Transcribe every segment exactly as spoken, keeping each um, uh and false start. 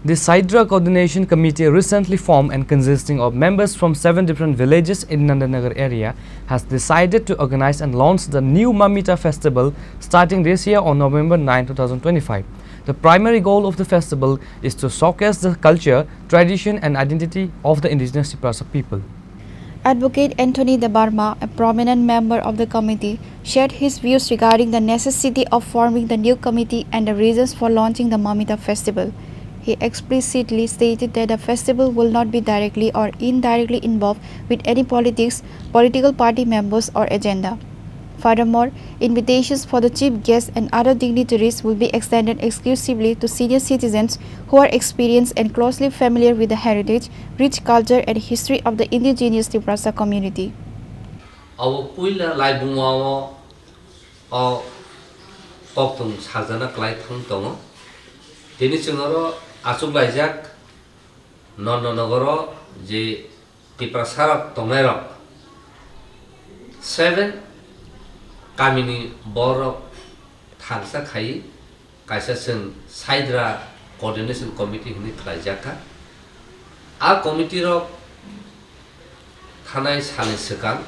The Saidra Coordination Committee, recently formed and consisting of members from seven different villages in Nandanagar area, has decided to organize and launch the new Mamita festival starting this year on November ninth, two thousand twenty-five. The primary goal of the festival is to showcase the culture, tradition, and identity of the indigenous Tiprasa people. Advocate Anthony Debbarma, a prominent member of the committee, shared his views regarding the necessity of forming the new committee and the reasons for launching the Mamita festival. He explicitly stated that the festival will not be directly or indirectly involved with any politics, political party members, or agenda. Furthermore, invitations for the chief guests and other dignitaries will be extended exclusively to senior citizens who are experienced and closely familiar with the heritage, rich culture, and history of the indigenous Tiprasa community. Abo puila laibuma o, o koktwng sajana kwlai thang tongo. Tini chwng oro achuk laijak Nondonogoro je Tiprasa rok tongnai rok seven kamini borok thangsa khai kaisa chwng Saidra Coordination Committee hinwi khlaijak kha. A committee rok thanai salni swkang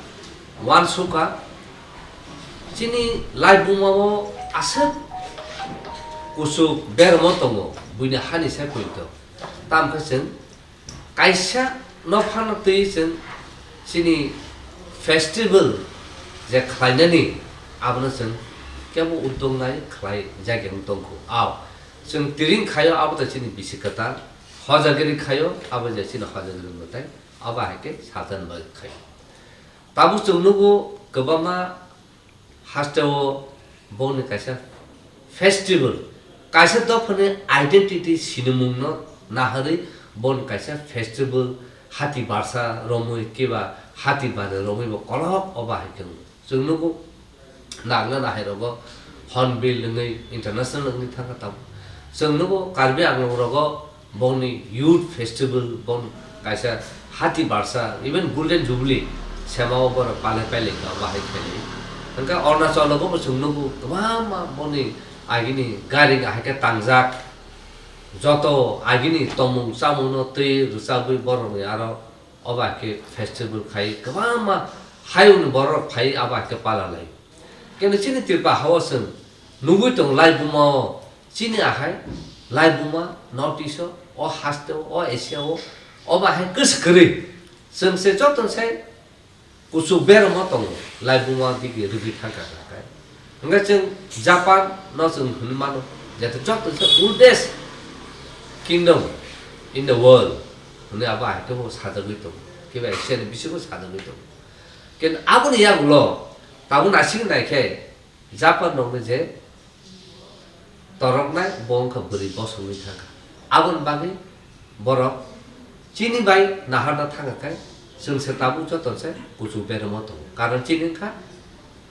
uansukha chini laibuma o aswk kuchuk bermo tongo buini hani sai poito. Tamkhe chwng kaisa no phano twi chwng chini festival je khlainani abono chwng kebo uddog nai khlai jagwi tongkhu. Ao chwng tiring khaio abo to chini bisi kwtal, hojagiri khaio abo je chini hojagiri mwtai, abo hai khe sajan bai khaio. Tabuk chwng nugo kwbangma hasteo bongni kaisa festival, kaisa dophani identity sinimungno naharwi bongni kaisa festival hati barsa romwi kiba hati bari romwi bo kolok obo hai khe wng. Chwng nugo nangna nahai rogo Hornbill wngwi international wngwi thangkha tamo. Chwng nugo Karbi Anglong rogo bongni youth festival, bong kaisa hati barsa, even golden jubilee, semao borok palai pailai kha, bahai khailai. Hwnkhe Arunachal o bo chwng nugo kwbangma bongni agini gari ahai khe tangjak, joto agini tongmung chamungno twi rwchabwi borokni aro obo hai khe festival khai kwbangma hayungni borok phai abo hai khe palalai. Keno chini Tripura hao chwng nugwi tongo laibuma o, chini ahai laibuma North East o, o haste o, o Asia o, obo ahai kwswk kwrwi. Chwng se joto se kuchuk beramo tongo, laibuma digi rwgwi thangkha kha kai. Hwnkhe chwng Japan no chwng hwnwi mano, je joto se oldest kingdom in the world hwnwi abo ahai khe bo sajagwi tongo, kebo Asia ni bisingo sajagwi tongo. Keno aboni yagulo tabuk naisingwi naikhe Japan rokni je toroknai bo wngkha bwrwi bosongwi thangkha. Aboni bagwi borok chini bai naharna thangkha khe chwng se tabuk joto se kuchuk beramo tongo. Karon chini wngkha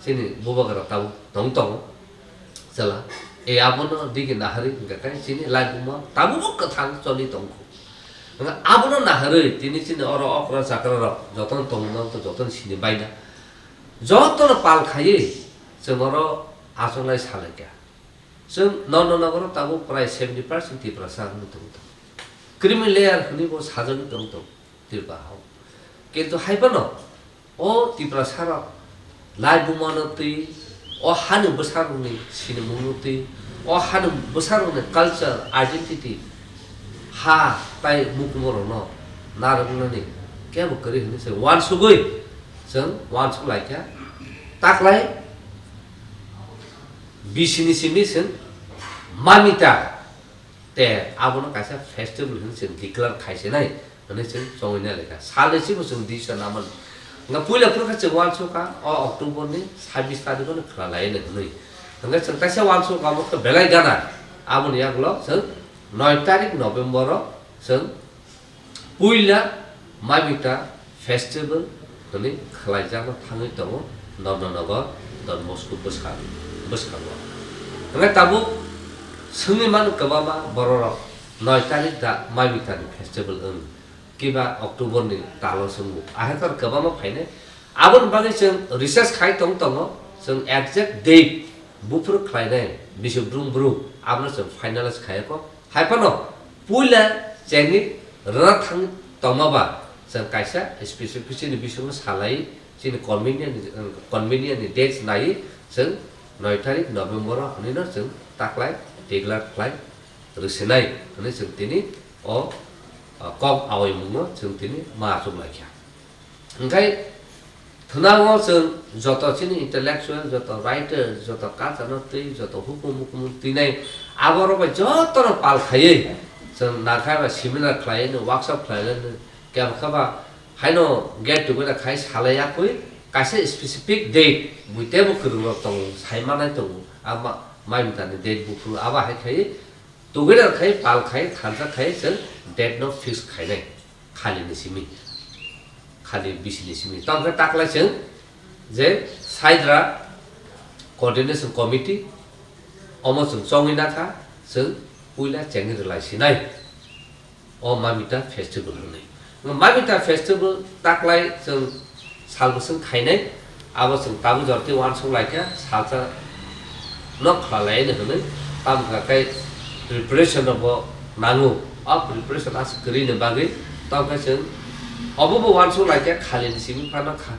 chini bubagra tabuk tong tongo. Chwla e abono digi naharwi wngkha khe chini laibuma tabukbo kwthang choli tongkhu. Wngkha abono naharwi tini chini oro okra chakra rok jotono tongmung jotono sini baina. Jotono pal khaiwi chwng oro achonglai salaikha. Chwng Nondonogoro tabuk prai seventy percent Tiprasa wngwi tongwi tongo. Creamy layer hwnwi bo sajagwi tongwi tongo Tripura hao. Kintu hai phano o Tiprasa rok laibuma no twi, o hani bwsarokni sinimung no twi, o hani bwsarokni culture, identity, ha tai mukumu rokno narwknani kebo kwrwi hwnwi se uansugwi chwng uansuk laikha. Taklai bisini simi chwng mamita te abono kaisa festival hwnwi chwng declare khaisinai hwnwi chwng chongwi nai laikha. Salni simi chwng decision namani. Hwnkhe puila phuru khe chwng uansukha o October ni sabbish tarikh no khwna lai hwnwi. Hwnkhe chwng kaisa uansukha omo khe belai gana. Aboni yagulo chwng noi tarik November o chwng puila Mamita festival hwnwi khlaijakna thangwi tongo Nondonogor Don Bosco bwskango, bwskango. Hwnkhe tabuk swngwi mano kwbangma bororok noi tarik da Mamitani festival wng, kiba October ni talo swngo. Ahai khe kwbangma phainai. Aboni bagwi chwng research khai tong tongo, chwng exact date buphuru khlainai bisi brum brum abono chwng finalize khaiya kho. Hai phano Puila chengwi rwna thang tongma ba, chwng kaisa specific chini bisingo salai, chini convenient, convenient ni dates nai, chwng noi tarik November o hwnwi no chwng taklai declare khlai rwsinai hwnwi chwng tini o, o, kok awaimungno chwng tini ma achuk laikha. Hwnkhe thwnango chwng joto chini intellectual, joto writer, joto kachano twi, joto hukumu hukumu twinai aborok bai jotono pal khaiwi chwng nangkha ba seminar khlaiwi no, workshop khlaiwi no, kebo khe ba haino get together khai salai yakwi kaisa specific date bui teibo kwrwng rok tongo, sai manai tongo, a ma-, mai mita ni date buphuru abo hai khai together khai pal khai thansa khai chwng date no fix khainai. Khali ni simi, khali bisi ni simi. Tamo khe taklai chwng je Saidra Coordination Committee, omo chwng chongwi nakha, chwng puila chengwi rwlai sinai. O Mamita Festival hwnwi. Mamita Festival taklai chwng sal bwswng khainai. Abo chwng tabuk jora tei uansuk lai kha, salsa no khlalaino hwnwi, tamo kha khe preparation rokbo nango. O preparation aswk kwrwini bagwi, tamo khe chwng obo bo uansuk lai kha, khalini simi phano kha-,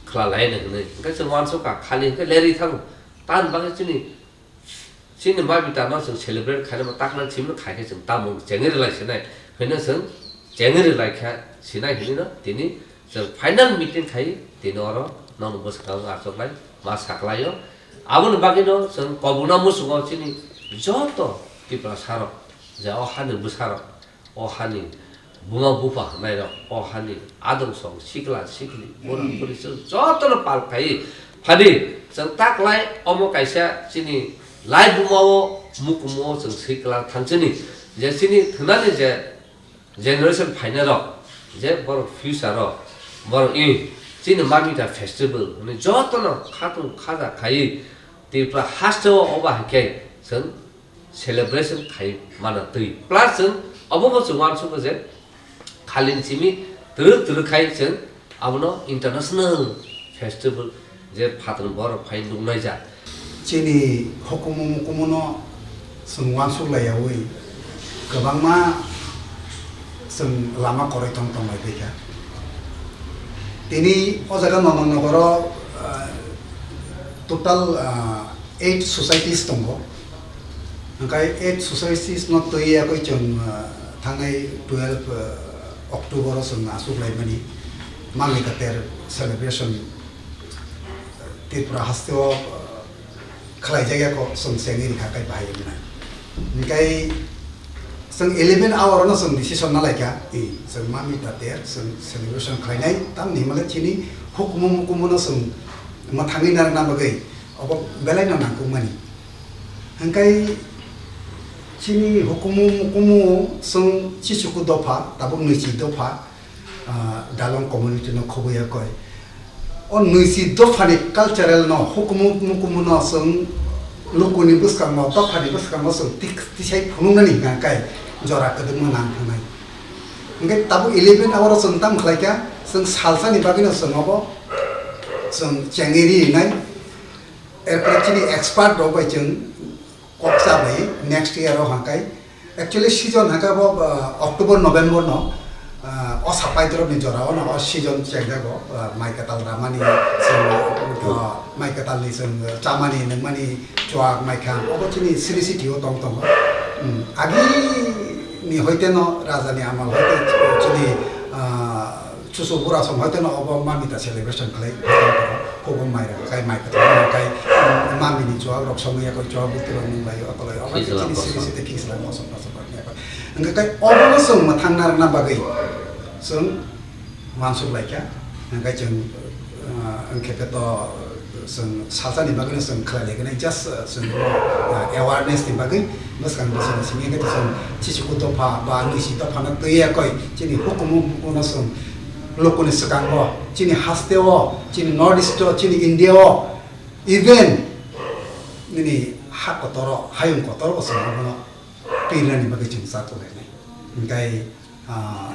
khlalaino hwnwi. Hwnkhe chwng uansuk kha, khali hwnkhe lerwi thango. Tamoni bagwi chini Chini Mamita no chwng celebrate khainai bo takna simi khai khe chwng tamo chengwi rwlai sinai hwnwi chwng chengwi rwlai kha sinai hwnwi no tini chwng final meeting khai tini oro nokni bwskango achuk lai ma saklaio. Aboni bagwi no chwng kobokna muchungo chini joto Tiprasa rok je o hani bwsa rok, o hani buma bupha hwnnairok, o hani adungsong, sikla sikli, bura buri chwng jotono pal khai phadi. Chwng taklai omo kaisa chini lai bumao, mukumo chwng sikla thangchini je chini thwnani je generation phainairok, je borok future o, borok i chini Mamita festival hwnwi jotono khatung khaja khai Tripura hasteo obo hai khe chwng celebration khai mano twi. Plus chwng obo bo chwng uansukgo je khalini simi twrwk twrwk khai chwng abono international festival je phatar borok phai nuknai jak. Chini hukumu mukumu no chwng uansuk laiyaui kwbangma chwng lama kwrwi tong tong lai phaikha. Tini o jaga Nononogoro, ah, total, ah, eight societies tongo. Hwnkhe eight societies no twi yakwi chwng, ah, thangnai twelve, ah, October o chwng achuk laimani Mamita Ter celebration Tripura hasteo, ah, khlaijak ya kok chwng chengwi rikha khe bahai wngnai. Hwnkhe chwng eleven hour no chwng decision nalaikha, i chwng Mamita Ter chwng celebration khlainai, tamni hwnmale chini hukumu mukumu no chwng mwthangwi narwkna bagwi obo belai no nangkukmani. Hwnkhe chini hukumu mukumu chwng chichuku dopha, tabuk nwichi dopha, ah, Dalong community no khobwi ya koi. O nwichi dophani cultural no hukumu mukumu no chwng lukuni bwskango, dophani bwskango chwng tik-, tisai phunuknani hwnkha khe jora kwdwkma nang thangnai. Hwnkhe tabuk eleven hour o chwng tamo khlaikha, chwng salsani bagwino chwng obo chwng chengwi rinai. Erpore chini expert rok bai chwng kok cha bai next year o hwnkhai. Actually season hwnkhai bo, ah, October November no, ah, o sapai drop ni jora o no o season chengjago, ah, mai kwtal ramani, chwng, ah, mai kwtal ni chwng chamani nungmani chuak mai kha obo chini sri city o tong tongo. Hmm, agi ni hoite no raja ni amal hoite chini, ah, Chuchu bura song hoite no obo Mamita celebration khlai, hubung mai rok kai mai kwtal kai, mm, mami ni chuak rok song ya koi chuak buti rok nung lai o tolai obo Khisla chini siri kosong. Site khisla kosong kosong kosong ya koi. Hwnkhe kai obo no chwng mwthang narwkna bagwi chwng uansuk lai kha. Hwnkhe chwng, ah, hwnkhe khe to chwng salsa ni bagwi no chwng khlai lai khe nai just, ah, chwng, ah, awareness ni bagwi bwskang bwskango simi hwnkhe to chwng chichi kutopha ba nisi topha no twi ya koi. Chini hukumu bukuno chwng lukuni swkango, chini hasteo, chini North East o, chini India o, even nini ha kotoro, hayung kotoro bo chwng abono twinani bagwi chwng cha tonglainai. Hwnkhe, ah,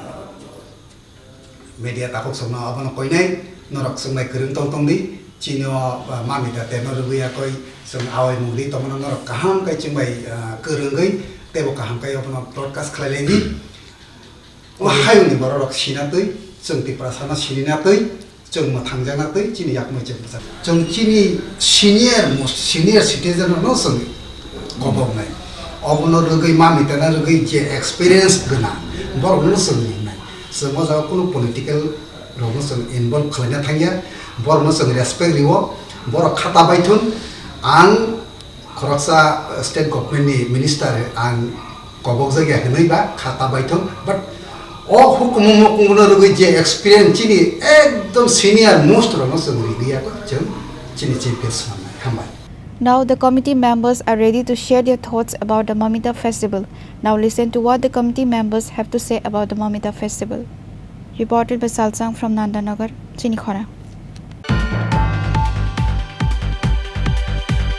media takhuk songno abono koinai, norok chwng bai kwrwng tong tong di, chini o, ah, Mamita Terno rwgwi ya koi, chwng awai mungri tongmano norok kaham khe chwng bai, ah, kwrwngwi, Teibo kaham khe obono broadcast khlai lai di. O hayungni bororok sina twi, chwng Tiprasano sinina twi, chwng mwthangjakna twi chini yakmui chwng bwchak. Chwng chini senior most senior citizen rokno chwng koboknai. Obono rwgwi mamwi tana rwgwi je experience gwnang borokno chwng ringnai. Chwng o jaga kunu political rokno chwng involve khlaina thangya, borokno chwng respect rio, borok khata baithun. Ang khoroksa state government ni minister ang kobokjak ya hwnwi ba khata baithung, but o hukumu mukumu no rwgwi je experience chini ekdom senior most rokno chwng riliya chwng chini chief guest swnamnai. Hambai. Now the committee members are ready to share their thoughts about the Mamita festival. Now listen to what the committee members have to say about the Mamita festival. Reported by Salsang from Nandanagar, Chinikhora.